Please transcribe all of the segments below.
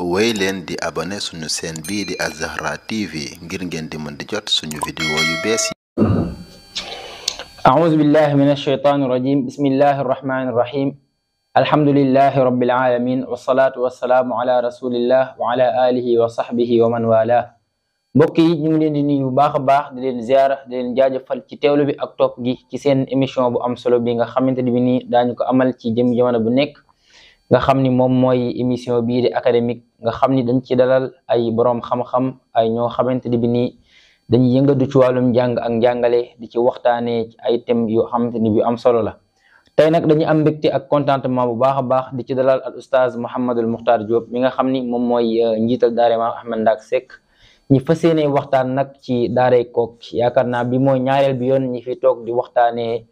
woy leen di abonné suñu chaîne bii di Az-Zahra TV ngir ngeen di mën di jot suñu vidéo yu bees yi. أعوذ بالله من الشيطان الرجيم بسم الله الرحمن الرحيم الحمد لله رب العالمين والصلاة والسلام على رسول الله وعلى آله وصحبه ومن والاه mbokk yi ñu ngi leen di nuyu bu baax a baax di leen ziara di leen jaajëfal ci teewlu bi ak topp gi ci seen émission bu am solo bi nga xamante ni bi nii daañu ko amal ci jëm jamono bu nekk nga xam ni moom mooy émission bii di académique nga xam ni dañ ci dalal ay boroom xam-xam ay ñoo xamante ni bi nii dañuy yëngatu ci wàllum jàng ak njàngale di ci waxtaanee ci ay thèmes yoo xamante ni bi am solo la. tey nag dañuy am mbégte ak contentement bu baax a baax di ci dalal al oustaz Mouhamadul Mukhtar Diop mi nga xam ni moom mooy njiital daara Maam Ahmed Ndack Seck ñi fas yéene waxtaan nag ci daaray Koki yaakaar naa bi mooy ñaareel bi yoon ñi fi toog di waxtaanee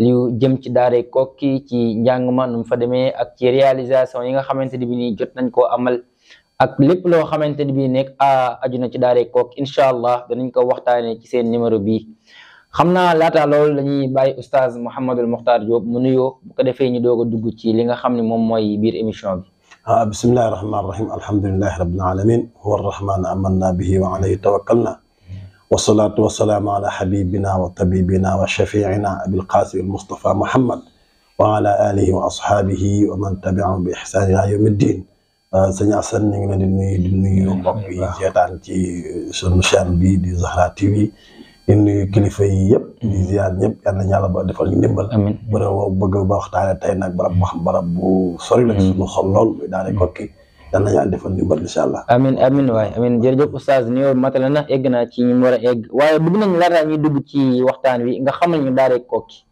lu jëm ci daaray Koki ci njàng ma nu mu fa demee ak ci réalisation yi nga xamante ni bi nii jot nañ koo amal ak lépp loo xamante ni bii nekk aju na ci daaray Koki incha allah danañ ko waxtaanee ci seen numéro bii xam naa laata loolu dañuy bàyyi oustaz Mouhamadul Mukhtar Diop mu nuyoo bu ko defee ñu doog a dugg ci li nga xam ne moom mooy biir émission bi. bismillahi rahmaani rahim alhamdulillahi rabbil alamin huwa arrahmanu amanna bihi wa alayhi tawakkalna wasalaatu wasalaamu ala habibina wa tabibina wa shafiina abil qasim al mustafa muhammad wa ala alihi wa ashabihi wa man tabi'ahum bi ihsan ila yawmi ddin. sëñ Assane ñu ngi leen di nuyu mbokk yi seetaan ci sunu chaîne bi di Zahra TV di nuyu kilifa yi yëpp di ziar ñëpp yal na yàlla ba defal ñu ndimbal. amiin bëgg ba waxtaane tey nag barab boo xam barab bu sori la ci sunu xol lool muy daaray Koki yal na yàlla defal ndimbal incha allah. amiin waay amiin jërëjëf oustaz nuyoo matala na egg naa ci ñu war a egg waaye bëgg nañ laata ñuy dugg ci waxtaan wi nga xamal ñu daaray Koki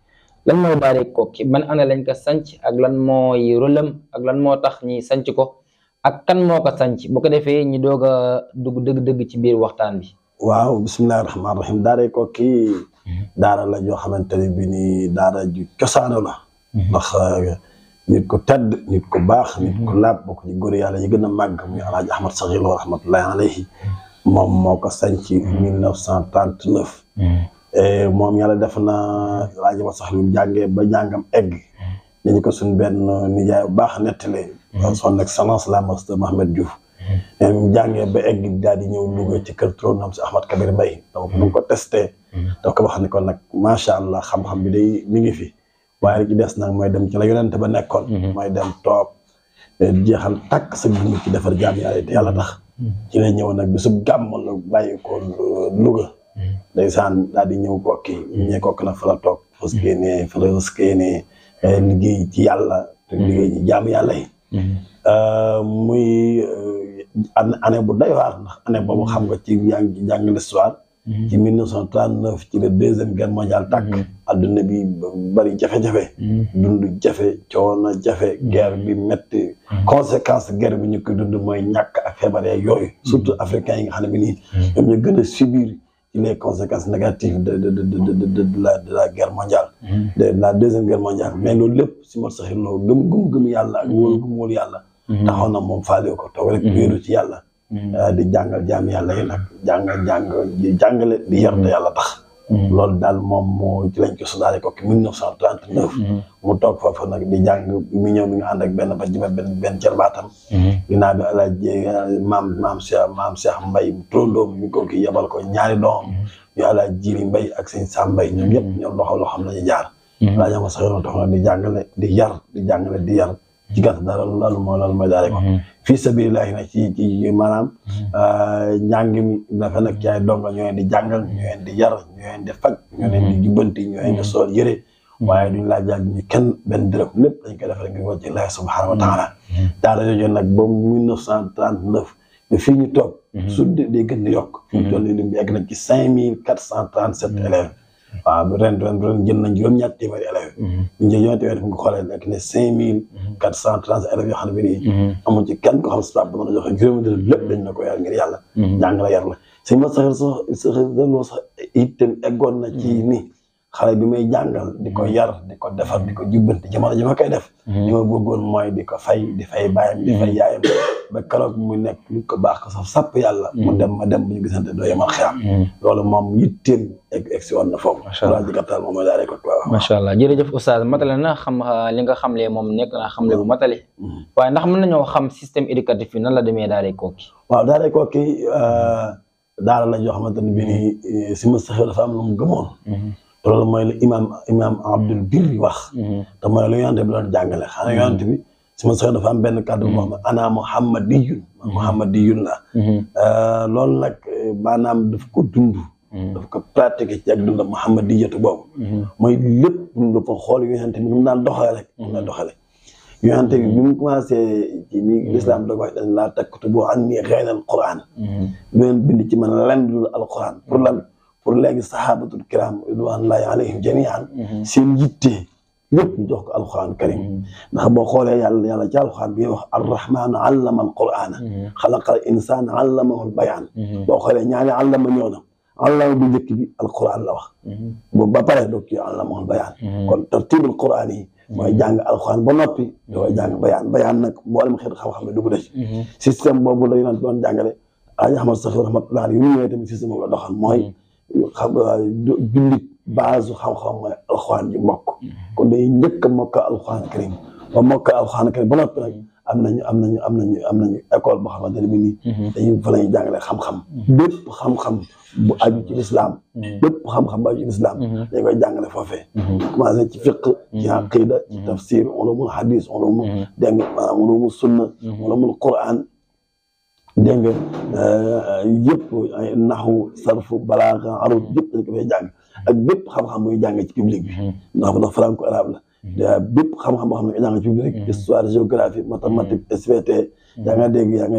lan mooy daaray Koki ban ana lañ ko sanc ak lan mooy rôlam ak lan moo tax ñi sanc ko ak kan moo ko sanc bu ko defee ñu doog a dugg dëgg-dëgg ci biir waxtaan bi. waaw bismillahi rahmaani rahim daaray Koki daara la joo xamante ne bi ni daara ju cosaano la ndax nit ku tedd nit ku baax nit ku laab bokk ci góor yàlla yi gën a màgg muy alaaji Ahmad Saxiir Lo rahmatullahi alayhi moom moo ko sanc 1939 moom yàlla def na alaaji Ahmad Saxiir Lo jàngee ba jàngam egg dañu ko suñ benn nijaay bu baax nettalee son excellence la master Mohamed Diouf mais mu jàngee ba egg daal di ñëw Louga ci kër turóonam si Ahmad Kabir Mbaye donc bu ko testé daf ko wax ne ko nag macha allah xam-xam bi day mi ngi fi waaye ci des nag mooy dem ci la yonente ba nekkoon mooy dem toog jeexal takk sa dund ci defar jaam yàlla te yàlla tax ci lay ñëw nag bisub gàmm la bàyyi ko Louga ndeysaan daal di ñëw Koki ñee Koki nag fa la toog fas yéene liggéey ci yàlla te liggéey ci jaam yàlla yi muy année bu doy waar ndax année boobu xam nga ci yaa ngi jàng l'histoire ci 1939 ci le deuxième guerre mondiale tàkk adduna bi bari jafe-jafe dund jafe coono jafe guerre bi métti conséquence guerre bi ñu koy dund mooy ñàkk ak feebar yooyu surtout africains yi nga xam ne bi nii ñoom ñu gën a subir ci les conséquences négatives de la guerre mondiale de la deuxième guerre mondiale mais loolu lépp si Ahmad Saxiir Lo gëm yàlla ak wóolu yàlla taxaw na moom faale ko toog rek wéeru ci yàlla di jàngal jaam yàlla yi nag jàngale di yar te yàlla tax loolu daal moom moo ci lañ ko daaray Koki 1939 mu toog foofu nag di jàng mu ñëw mi nga ànd ak benn ba jima benn jarbaatam ginnaaw bi alaaji maam Cheikh Mbaye tróndoom mi ko ki yebal ko ñaari doom ñu alaaji Jili Mbaye ak sëñ Sam Mbaye ñoom ñëpp ñoom loo xam lañu jaar alaaji Ahmad Saxiir Lo tax nag di jàngale di jàngale di yar ci gàtt dara loolu mooy daaray Koki fii sabilillahi nag ci maanaam njàng mi dafa nag ci ay donga ñoo leen di jàngal ñoo leen di yar ñoo leen di faj ñoo leen di jubbanti ñoo leen di sool yëre waaye duñ laa jaaj ñu kenn benn dërëm lépp dañ koy def rek ngir wàcc Allaahi subhaanahu wa taala daara jooju nag ba 1939 fii ñu toog su dee gën di yokk fii ñu toll nii lim bi egg nag ci 5437 élèves waaw ren jël nañ juróom-ñaar téeméeri élèves ñu jël juróom-ñaar téeméeri fu nga xoolee nekk ne 5430 élèves yoo xam ne bi nii amul ci kenn ko xam si pap ba mën a joxe juróomi dërëm lépp dañ na ko yar ngir yàlla jàng la yar la sëñ Ahmad Saxiir Lo sax itam eggoon na ci ni xale bi may jàngal di ko yar di ko defar di ko jubbanti jamono ji ma koy def li ma bëggoon mooy di ko fay di fay baayam di fay yaayam ba keroog mu nekk lu ko baax ko sax sàpp yàlla mu dem ma dem bu ñu gisante doo yemal xiyam loolu moom yitteem egg si woon na foofu wala jikatal moom mooy daal ko waaw macha allah jërëjëf oustaz matale na xam li nga xamle moom nekk na xamle bu matale waaye ndax mën nañoo xam système éducatif bi nan la demee Daaray Koki waaw Daaray Koki daara la joo xamante ne bii nii si ma saxee dafa am lu mu gëmoon loolu mooy la imam Abdul Birri wax te mooy lu yonent bi doon jàngale xanaa yonent bi si ma saxee dafa am benn kàddu boo xam ne ana muhammadiyun la loolu nag maanaam daf ko dund daf ko pratiqué ci ak dundam muhammadiyatu boobu mooy lépp lu fa xool yonent bi nu mu daan doxale rek mu la doxale yonent bi bi mu commencé ci ni l'islam da ko wax dañ laa taktubu anni ghayral Qur'an lu leen bind ci man lenn dul alquran pour lan pour léegi sahabatul kiram ridwanullahi alayhim jami'an seen yitte lépp ñu jox ko alquran karim ndax boo xoolee yàlla ci alquran bi wax arrahmanu allama alqur'ana xalaqal insana allamahu albayan boo xoolee ñaari allama ñëw na allama bu njëkk bi alquran la wax boobu ba pare doog ci allamahu albayan kon tartibul qur'an yi mooy jàng alxuraan ba noppi dooy jàng bayaan nag mboolem xeetu xam-xam ne dugg na ci système boobu la yonent doon jàngale Alaaji Ahmad Saxiir rahmatullah yu ñu ñëwee tamit système boobu la doxal mooy xam jullit base xam-xam mooy alxuraan ji mokk kon day njëkk a mokk alxuraan karim ba mokk alxuraan karim ba noppi nag am nañu école boo xamante ne bi nii dañu fa lañuy jàngale xam-xam bépp xam-xam bu aju ci lislaam bépp xam-xam bu aju ci lislaam dañ koy jàngale foofee commencé ci fiqh ci aqida ci tafsir ulumul hadis ulumul dégg nga maanaam ulumul sunna ulumul quran dégg nga yëpp naxu sarfu balaaga arut yëpp dañ ko fay jàng ak bépp xam-xam muy jàng ci public bi ndax franco arabe la bépp xam-xam boo xam ne jàng ci public histoire géographie mathématique SVT yaa nga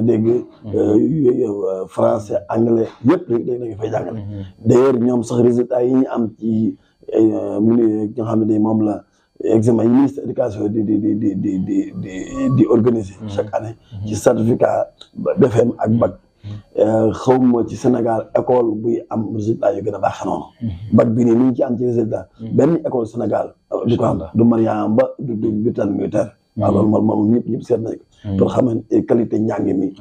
dégg français anglais yëpp dañ fay jàngale d'ailleurs ñoom sax résultats yi ñu am ci nga xam ne moom la examen yi ministre éducation di organiser chaque année ci certificat BFEM ak bac xawma ci Sénégal école buy am résultat yu gën a baax noonu bac bi nii ni ñu ci am ci résultat benn école Sénégal du ko am du Mariama Ba du Britannique militaire waaw loolu moom ñëpp seet nañ ko pour xam ne qualité njàng mi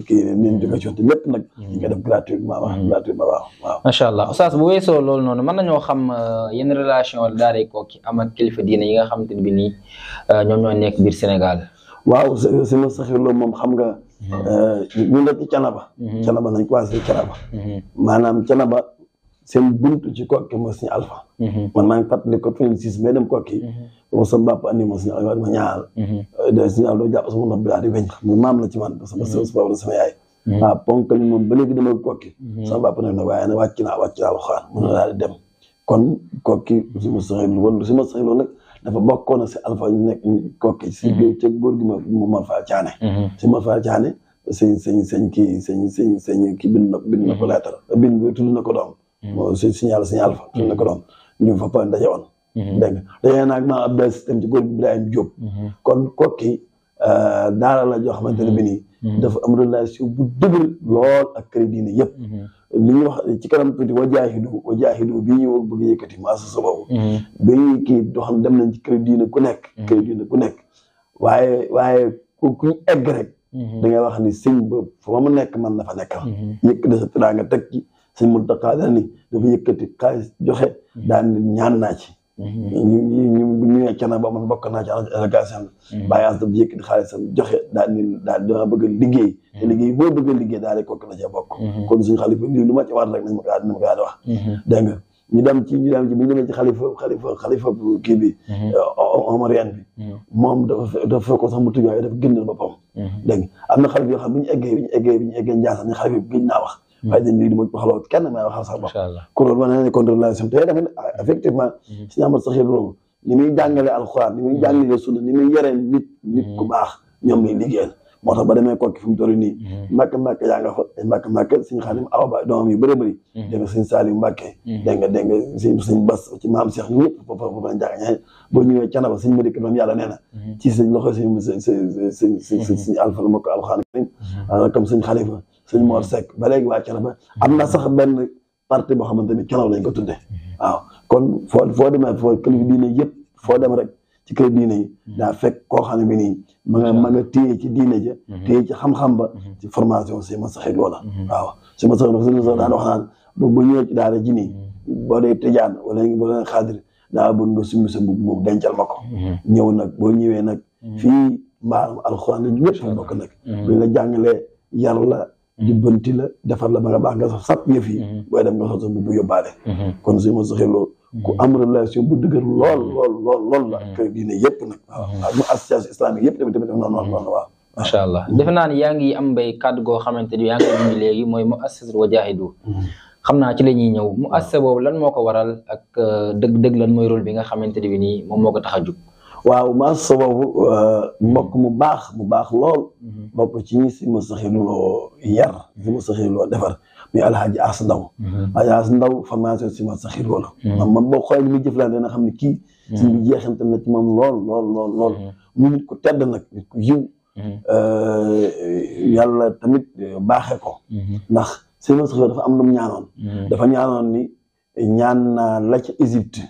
kii ni éducation te lépp nag ñu koy def gratuitement waaw macha allah oustaz bu weesoo loolu noonu mën nañoo xam yenn relation Daaray Koki am ak kilifa diine yi nga xamante ne bi nii ñoom ñoo nekk biir Sénégal waaw si ma saxir loolu moom xam nga ñun rek ci Canaba nañ commencé Canaba maanaam Canaba seen buntu ci Koki mooy suñu alpha man maa ngi fàttali ko 26 mai dem Koki moom sama bàpp andi ma suñu alpha ma ñaanal de suñu alpha doo jàpp sama nopp bi daal di weñ xam nga maam la ci man parce que sama la sama yaay waaw ponk ni moom ba léegi dama Koki sama bàpp nag ne waaye ne wàcc naa alxuraan mun na daal di dem kon Koki si ma saxir loolu nag dafa bokkoon na si alpha ñu nekk Koki si biir ca góor gi ma Mor Fall Thiané si Mor Fall Thiané sëñ kii bind na ko lettre tudd na ko doom moo signal alpha tudd na ko doom ñu fa pa ndaje woon dégg nga dañee naag maa Abdoulaye système ci góor gi Ibrahima Diop kon Koki daara la joo xamante ne bi nii dafa am relation bu dëgër lool ak kër diine yëpp li ñuy wax ci kanam tuuti wajaahidu bii ñu bëgg yëkkati maasasa boobu bi kii doo xam dem nañ ci kër diine ku nekk waaye ku egg rek da ngay wax ni sëñ ba fa mu nekk man dafa nekkal yëkkati sa teraanga teg ci sëñ Muntaxa daan ni dafa yëkkati xaalis joxe daan ñaan naa ci ñu Canaba man bokk naa ci délégation Baye As dafa yëkkati xaalisam joxe daal dama bëgg a liggéey te liggéey boo bëgg a liggéey Daaray Koki la ca bokk kon suñu xalifa lii lu ma ci war rek nañ ma kaa di wax dégg nga ñu dem ci bu ñu demee ci xalifa kii bi Omarien bi moom dafa fekkoon sax mu tudd waaye dafa génnal boppam dégg nga am na xalifa yoo xam bi ñu eggee Njaasaan ñu xalifa bi gëj naa wax waaye dañ lii di ma waxaloo kenn may waxal sax bopp kon loolu ma ne kon relation te dafa effectivement si ñamat sax loolu ni muy jàngale alxuraan ni muy jàngale sunna ni muy yore nit ku baax ñoom lay liggéeyal moo tax ba demee Koki fi mu toll nii Mbàkke yaa nga fa Mbàkke suñu Xaadim Awa Ba doomam yu bëri dégg nga suñu Saaliw Mbàkke dégg nga suñu Bas ci maam Cheikh ñu ñëpp foofu lañ jàng ñaa boo ñëwee Canaba suñu Madick doom yàlla nee na ci suñ loxo suñu alfa la mokk alxuraan karim comme suñu Xalifa suñu Mor Seck ba léegi waa Canaba am na sax benn parti boo xamante ni Canaba lañ ko tuddee waaw kon foo demee foo kilifa diine yëpp foo dem rek ci kër diine yi daa fekk koo xam ne bi nii ma nga téye ci diine ja téye ci xam-xam ba ci formation si ma saxit loola waaw si ma saxit suñu sax daan wax naan bu ñëwee ci daara ji nii boo dee tëjaan wala boo dee xaadir daa bëgg nga summi sa mbubb moom dencal ma ko ñëw nag boo ñëwee nag fii mbaaram alxuraan la ñëpp bokk nag buñ la jàngalee yar la jubbanti la defar la ba nga baax nga sax sàpp yëf yi booy dem nga sol sa mbubb yóbbaale kon si ma saxit loo ku am relation bu dëgër lool la kër diine yëpp nag waaw mu association islamique yëpp tamit noonu waaw macha allah defe naa ne yaa ngi am mbay kàddu goo xamante ni yaa ngi indi léegi mooy mu assas wa jaahidu xam naa ci la ñuy ñëw mu assas boobu lan moo ko waral ak dëgg-dëgg lan mooy rôle bi nga xamante ni bi nii moom moo ko tax a jug waaw mu assas boobu mbokk mu baax lool bokk ci ñi si ma saxiloo yar si ma saxiloo defar muy alhaaji As Ndaw alhaaji As Ndaw formation si ma saxiloo la man boo xoolee li muy jëflante dina xam ne kii si bi jeexante na ci moom lool mu nit ku tedd nag nit ku yiw yàlla tamit baaxee ko ndax si ma saxiloo dafa am lu mu ñaanoon dafa ñaanoon ni ñaan naa la ca Égypte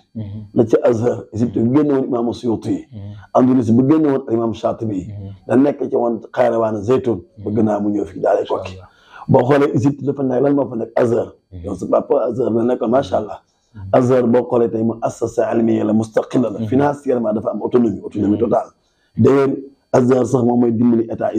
la ca Azhar Égypte bu génne woon imaamu Suyuti yi Andalusi bu génne woon imam Shaatibi yi da nekk ci woon Xayrawaan Zeytun bëgg naa mu ñëw fii daal Kokki boo xoolee Égypte dafa nekk lan moo fa nekk Azhar yow sa papa Azhar la nekkoon macha allah Azhar boo xoolee tey mu assasa almiya la mustaqila la financièrement dafa am autonomie totale d'ailleurs Azhar sax moom mooy dimbali état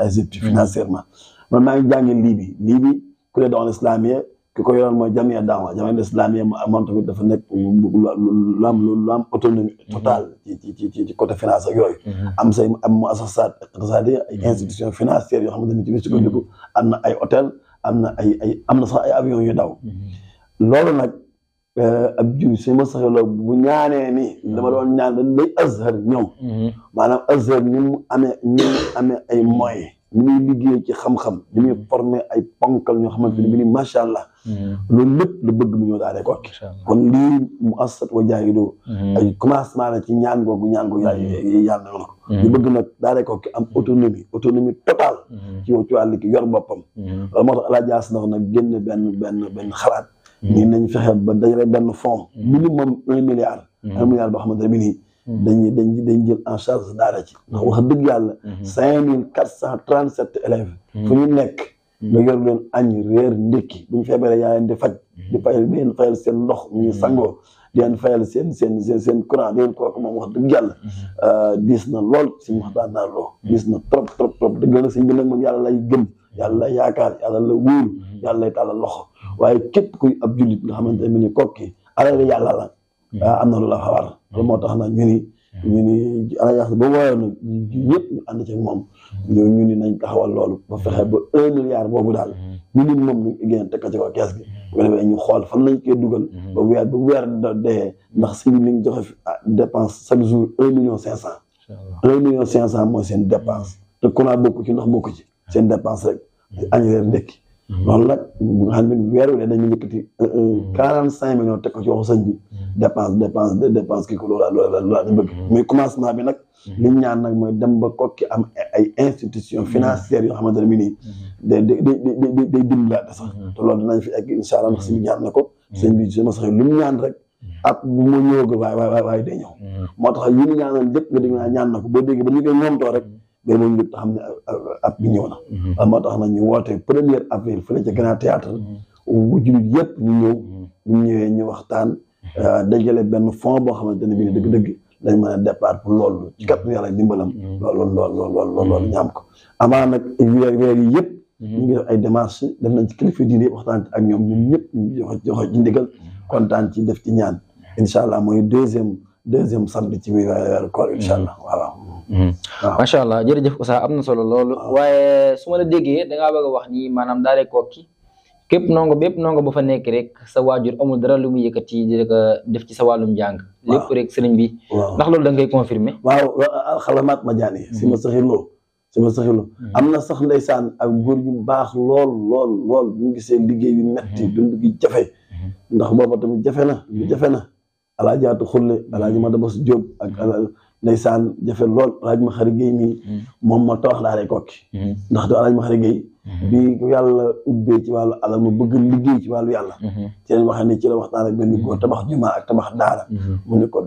Égypte financièrement man maa ngi jàngee Libi ku ne doon islamiyya ki ko yoroon mooy jamia daawa jamia islamiyya moom tamit dafa nekk lu am autonomie totale ci côté finance ak yooyu am mu assasat iqtisadi ay institution financière yoo xamante ni ci biir sukkandiku am na ay hôtel am na sax ay avion yu daw loolu nag ab jiw si ma saxeloo bu ñaanee ni dama doon ñaan dañ day Azhar ñëw maanaam Azhar ni mu amee ay moyens ni muy liggéey ci xam-xam ni muy formé ay ponkal ñoo xamante ni bi ni macha allah loolu lépp la bëgg mu ñëw daal Kokki kon lii mu assat wa jaahidu ay commencement la ci ñaan googu yàlla na ko ñu bëgg nag daal Kokki am autonomie totale ci wàllu ki yor boppam loolu moo tax Alaaji As Ndaw nag génn benn xalaat nii nañ fexe ba dajale benn fonds minimum 1 milliard boo xamante ne bi nii dañ jël en charge daara ci ndax wax dëgg yàlla 5437 élèves fu ñu nekk nga yor leen añ reer ndékki bu ñu feebaree yaa leen di faj di fayal seen ndox ñu sangoo di leen fayal seen courant di leen kooku moom wax dëgg yàlla diis na lool si waxtaan naa loo diis na trop dëgg la sëñ bi nag moom yàlla lay gëm yàlla lay yaakaar yàlla la wóolu yàlla lay tàllal loxo waaye képp kuy ab jullit nga xamante ne ni Kokki alal yàlla la am na lu la xawar loolu moo tax nag ñu ni alayax ba wooyoon nag ñëpp ñu ànd ci moom ñu ni nañ taxawal loolu ba fexe ba 1 milliard boobu daal minimum ñu génn teg ko ci ko kees gi bu ko defee ñu xool fan lañ koy dugal ba weer dee ndax si bi mi ngi joxe dépense chaque jour 1,5 million 1,5 million mooy seen dépense te courant bokku ci ndox bokku ci seen dépense rek añ reer ndekki loolu nag bu nga xam ne weer wu ne dañu yëkkati 45 millions teg ko ci waxu sëñ bi dépense kii ko loolu la bëgg mais commencement bi nag li ñu ñaan nag mooy dem ba Kokki am ay institutions financières yoo xamante ne bi nii day dimbalaate sax te loolu dinañ fi egg incha allah ndax sëñ bi ñaan na ko sëñ bi sama sax lu mu ñaan rek ab bu ma ñëw waaye day ñëw moo tax yi ñu ñaanal lépp nga dégg naa ñaan na ko boo déggee ba ñu koy ñoomtoo rek mais moom ñëpp xam ne ab bi ñëw na moo tax nag ñu woote 1er avril fële ca Grand Théâtre bu jullit yëpp ñu ñëwee ñu waxtaan dajale benn fond boo xamante ne bii dëgg-dëgg dañ mën a départ pour loolu ci kàttan yàlla dimbalam loolu ñaam ko amaa nag weer yi yëpp ñu ngi def ay démarches def nañ ci kilifa diine waxtaan ak ñoom ñun ñëpp ñu joxe ci ndigal kontaan ci def ci ñaan incha allah mooy deuxième samedi ci weeru koor incha allah waaw macha allah jërëjëf Oustaz am na solo loolu waaye su ma la déggee da ngaa bëgg a wax ni maanaam daara Kokki bépp ndongo ba fa nekk rek sa waajur amul dara lu mu yëkkati di ko def ci sa wàllum jàng lépp rek sëriñ bi ndax loolu da ngay confirmer waaw xalamaat ma jaani si ma saxiloo am na sax ndeysaan ak góor yu baax lool bu ñu gisee liggéey yu metti dund gi jafe ndax booba tamit jafe na alaaji Aatu Xulle alaaji ma Dabas Jóob ak ndeysaan jafe lool alaaji ma Xari Géey mi moom ma tawax daara Kokki ndax alaaji ma Xari Géey bi yàlla ubbee ci wàllu alal mu bëgg liggéey ci wàllu yàlla ci lañ waxee ne ci la waxtaan ak benn góor tabax jumaa ak tabax daara mu ne ko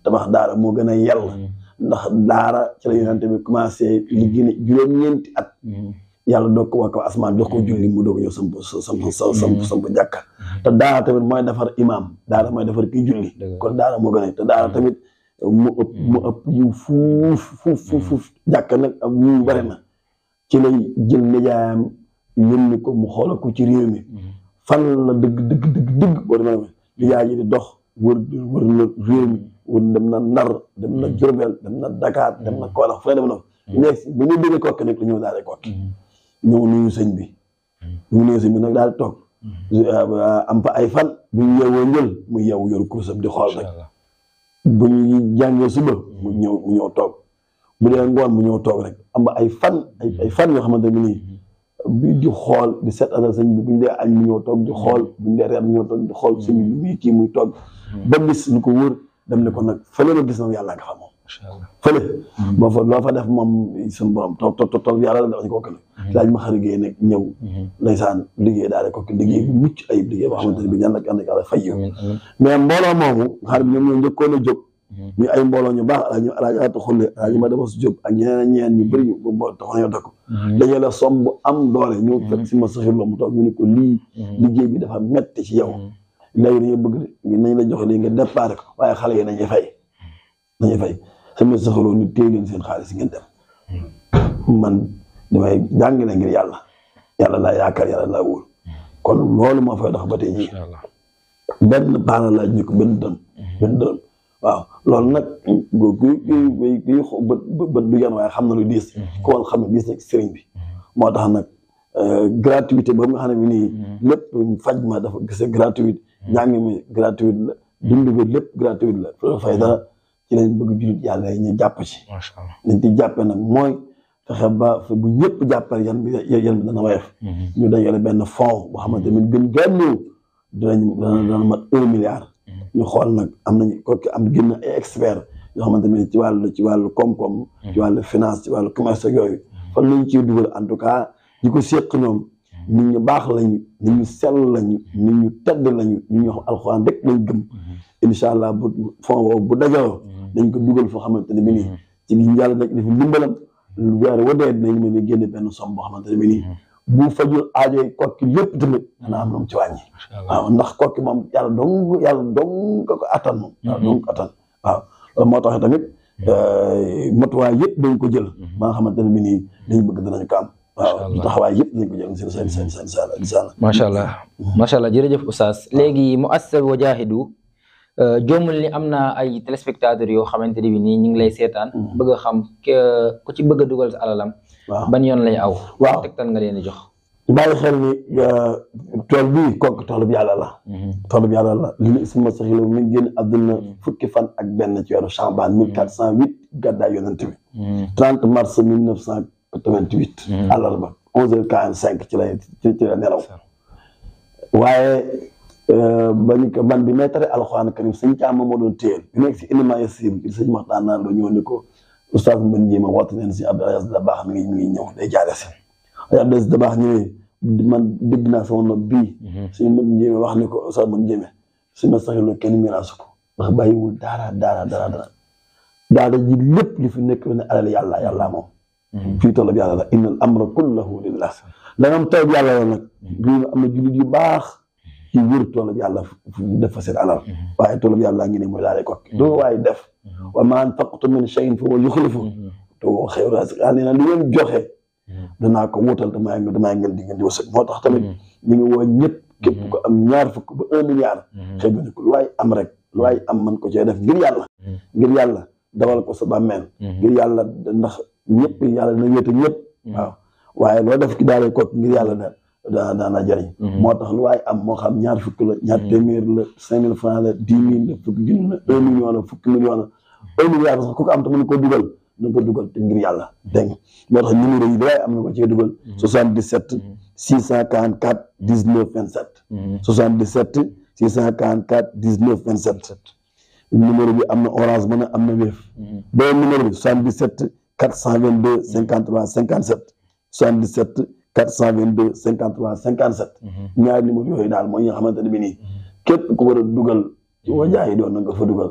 tabax daara moo gën a yàlla ndax daara ci la yonente bi commencé liggéey ne juróom-ñeenti at yàlla doog ko wax ko asmaan jox ko julli mu doog ñëw samp jàkka te daara tamit mooy defar imam daara mooy defar kii julli kon daara moo gën a te daara tamit mu ëpp yu fuuf jàkka nag ak yu bari na ci lay jël nijaayam yónni ko mu xoolal ko ci réew mi fan la dëgg boo demee nijaay ji di dox wër na réew mi wër dem na Ndar dem na Jurbel dem na Dakar dem na Kaolack fu ne dem na nekk ba ñu déggee Kokki nag la ñëw daal di Kokki ñëw nuyu sëñ bi nag daal di toog am fa ay fan bu ñu yeewoo njël mu yeewu yor kurusam di xool rek bu ñu jàngee suba mu ñëw toog bu dee ngoon mu ñëw toog rek am ba ay fan yoo xamante ne nii bi di xool di seet atal sëñ bi bu ñu dee añ mu ñëw toog di xool bu ñu dee reer mu ñëw toog di xool sëñ bi muy kii muy toog ba gis lu ko wër dem ne ko nag fële ma gis na yàlla nga fa moom fële boo fa loo fa def moom suñu borom toog yàlla la dafa ñu ko nag laaj ma xarigéey nag ñëw ndeysaan liggéey daal di ko liggéey bu mucc ayib liggéey boo xamante ne bi ñaan ak yàlla fay yow mais mbooloo moomu xaar bi ñoom ñoo njëkkoon a jóg ñu ay mbooloo ñu baax alaaj aatu xulle alaaj ma dafa su jóg ak ñeneen ñu bëri ñu bo taxoon ñoo dëkk dañu la som bu am doole ñu fekk si ma saxirloo mu toog ñu ne ko lii liggéey bi dafa metti ci yow léegi dañu bëgg nañ la joxe lii nga déparé ko waaye xale yi dañuy fay sama saxirloo ni téye leen seen xaalis ngeen dem man damay jàngale ngir yàlla laa yaakaar yàlla laa wóor kon loolu moo fay dox ba tey jii benn paana laaj ñu ko benn dërëm waaw loolu nag kuy bët du yan waaye xam na lu diis ko woon xam ne diis nag sëriñ bi moo tax nag gratuité boobu nga xam ne bi nii lépp faj ma dafa gise gratuite njàng mi gratuite la dund bi lépp gratuite la loolu fay dara ci lañ bëgg jullit yàlla yi ñu jàpp ci nañ ci jàppee nag mooy fexe ba bu ñëpp jàppale yan bi dana woyof ñu dajale benn fond boo xamante ne gën gànnéew dana mat 1 milliard ñu xool nag am nañu ko am génn ay expert yoo xamante ne ci wàllu koom-koom ci wàllu finance ci wàllu commerce ak yooyu fan lañ ciy dugal en tout cas ñi ko séq ñoom nit ñu baax lañu nit ñu sell lañu nit ñu tedd lañu nit ñu xam alxuraan rek lañ gëm incha allah bu fond boobu bu dajaloo dañ ko dugal foo xamante ne bi nii ci li yàlla nag dafa ndimbalam lu weer wadee dinañ mën a génne benn somme boo xamante ne bi nii bu fajul aajoy Kokki lépp tamit dana am lu ci wàññi waaw ndax Kokki moom yàlla dong ko attan moom yàlla dong ko attan waaw loolu moo tax tamit matuwaay yëpp dañ ko jël ba nga xamante ne bi nii dañ bëgg danañ ko am waaw taxawaay yëpp dañ ko jël seen macha allah jërëjëf Oustaz léegi Muassasat Wajahidu joomul ni am na ay téléspectateurs yoo xamante ne bi nii ñu ngi lay seetaan bëgg a xam ku ci bëgg a dugal sa alalam ban yoon lay aw waaw tegtal nga leen di jox bàyyi xel ni tool bii Kokki tool bi yàlla la li ñu isma saxilo mi ngi génn àdduna fukki fan ak benn ci weeru Chaban 1408 gàddaay yonent bi 30 mars 1988 àllarba 11h45 ci la nelaw waaye ban bi may tere alxuraan karim sëñ Caama moo doon téyel bi nekk si inima yasib ci sëñ Maxtaan naan loo ñëw ni ko oustaz Mbën Jéema woote neen si Abdou Aziz Dabakh mi ngi ñëw day jaare si Abdou Aziz Dabakh ñëwee man dégg naa sama nopp bii suñu Mbën Jéema wax ni ko oustaz Mbën Jéema suñu ma saxiloo kenn miraasu ko ndax bàyyiwul daara ji lépp li fi nekk ne alal yàlla moom fii tollab yàlla la innal amra kullahu lillah da nga am taw bi yàlla la nag bii am na jullit yu baax ci wër toolab yàlla def fa seen alal waaye toolab yàlla ngi ne mooy daal Kokki doo waaye def wa ma anfaqtum min shay'in fa huwa yukhlifu te xayru raasiqiin nee na lu ngeen joxe danaa ko wutal damaa ngeen di ngeen di wërsëg moo tax tamit ñu ngi woo ñëpp képp ko am ñaar fukk ba 1 milliard xëy na ko lu waay am rek lu waay am man ko cee def ngir yàlla dawal ko sa bàmmeel ngir yàlla ndax ñëpp yàlla na wéete ñëpp waaw waaye loo def ki daal Kokki ngir yàlla daana jëriñ moo tax lu waay am moo xam ñaar fukk la ñaar téeméer la 5000 francs la 10 000 la fukki junni la 1 million la fukki million la 1 milliard sax ku ko am te mën ko dugal na ko dugal te ngir yàlla dégg nga moo tax numéro yi dawaay am na ko cee dugal 77 644 19 27 77 644 19 27 numéro bi am na Orange Money am na Wave beneen numéro bi 77 422 53 57 77 422 53 57 ñaari numéro yooyu daal mooy nga xamante ne bi nii képp ku war a dugal ci wajaayi doon na nga fa dugal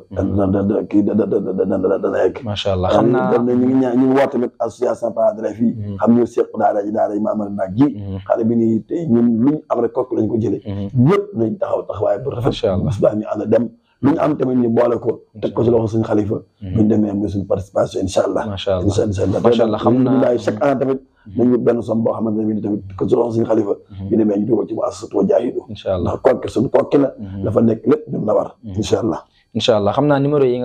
kii dana yegg macha allah xam naa ñu ngi woo tamit association parents d'élèves fii xam ñu seq daara yi Mamadou Ndak ji xale bi nii tey ñun luñ am rek kooku lañ ko jëlee ñëpp nañ taxawaay bu rafet bis baa ñu ànd dem lu ñu am tamit ñu boole ko teg ko ci loxo suñu xalifa buñ demee am suñu participation incha allah macha allah xam naa chaque année tamit nañu benn somme boo xamante ne bi tamit ko ci loxo suñu xalifa ñu demee ñu dugal ci mu assatu Wajaahidu incha allah ndax kooku suñu kooki la dafa nekk lépp ñun la war incha allah xam naa numéro yi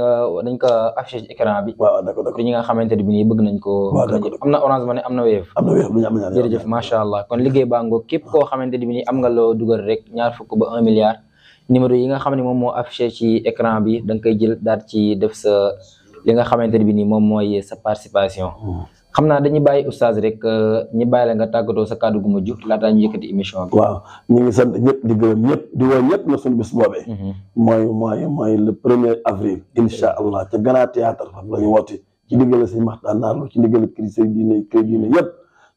dañ ko affiché ci écran bi waaw d'accord pour ñi nga xamante ne bi nii bëgg nañ ko am na Orange Money am na Wave lu ñu am ñaan jërëjëf macha allah kon liggéey baa ngoo képp koo xamante ne bi nii am nga loo dugal rek 20 ba 1 milliard numéro yi nga xam ne moom moo affiché ci écran bi da nga koy jël daal ci def sa li nga xamante ne bi nii moom mooy sa participation xam naa dañuy bàyyi oustaz rek ñu bàyyi la nga tàggatoo sa kàddu gu mujj laataa ñu yëkkati émission bi. waaw ñu ngi sant ñëpp di gërëm ñëpp di woo ñëpp na suñu bis boobee. mooy le 1er avril. incha allah ca Grand Théâtre fa la ñu woote ci ndigal Sëñ Maxtaar Naarlo ci ndigal kër diine yëpp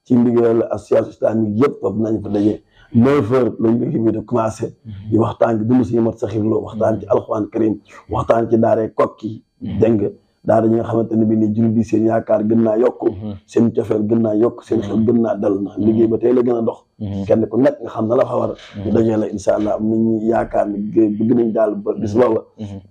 ci ndigal association islamique yëpp foofu nañ fa daje 9h lañu liggéey bi de commencé. di waxtaan ci dund suñu mat saxir loo waxtaan ci alxuraan karim waxtaan ci daaree kokki dégg nga daara ñi nga xamante ne bi ni jullit bi seen yaakaar gën naa yokk seen cofeel gën naa yokk seen xel gën naa dal ndax liggéey ba tey la gën a dox kenn ku nekk nga xam na la fa war ñu dajee la incha allah am nañu yaakaar ni bëgg nañ daal ba bis booba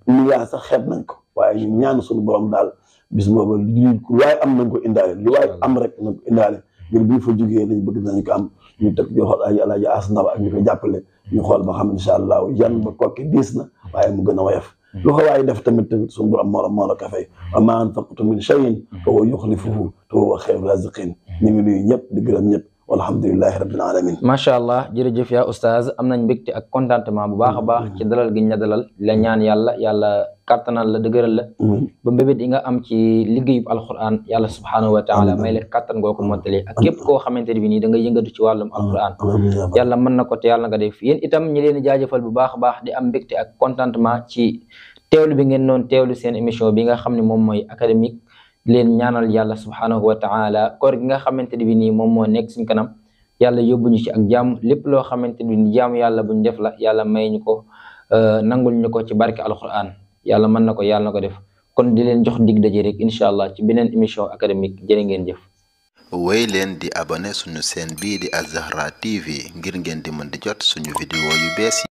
ñu yaa sax xeeb nañ ko waaye ñu ñaan suñu borom daal bis booba lu waaye am nañ ko indaale lu waaye am rek nañ ko indaale ngir bu ñu fa jógee lañ bëgg nañ ko am ñu teg yoo xool ay alaaji as ndaw ak ñu ko jàppale ñu xool ba xam incha allah yan ba kokki diis na waaye mu gën a woyof lu ko waaye def tamit suñu borom moo la ka fay wa maa anfaqtum min shay'in fa huwa yukhlifuhu wa huwa khayru raziqin ñu ngi nuyu ñëpp di gërëm ñëpp walhamdulillahi rabbil alamin macha allah jërëjëf yaa oustaz am nañ mbégte ak contentement bu baax a baax ci dalal gi ñu la dalal la ñaan yàlla kattanal la dëgëral la ba mbébét yi nga am ci liggéeyub alquran yàlla subhanahu wa taala may la kattan ngoo ko mottali ak képp koo xamante ne bi nii da nga yëngatu ci wàllum alquran yàlla mën na ko te yàlla nga def yéen itam ñi leen di jaajëfal bu baax a baax di am mbégte ak contentement ci teewlu bi ngeen doon teewlu seen émission bi nga xam ne moom mooy académique leen ñaanal yàlla subhanahu wa taala koor gi nga xamante ne bi nii moom moo nekk suñ kanam yàlla yóbbuñu ci ak jàmm lépp loo xamante ne bi nii jaamu yàlla buñ def la yàlla may ñu ko nangul ñu ko ci barke alquran yàlla mën na ko yàlla na ko def kon di leen jox dig daje rek incha allah ci beneen émission académique jërë ngeen jëf wéy leen di abonné suñu chaîne bii di Al Zahra TV ngir ngeen di mën di jot suñu vidéo yu bees yi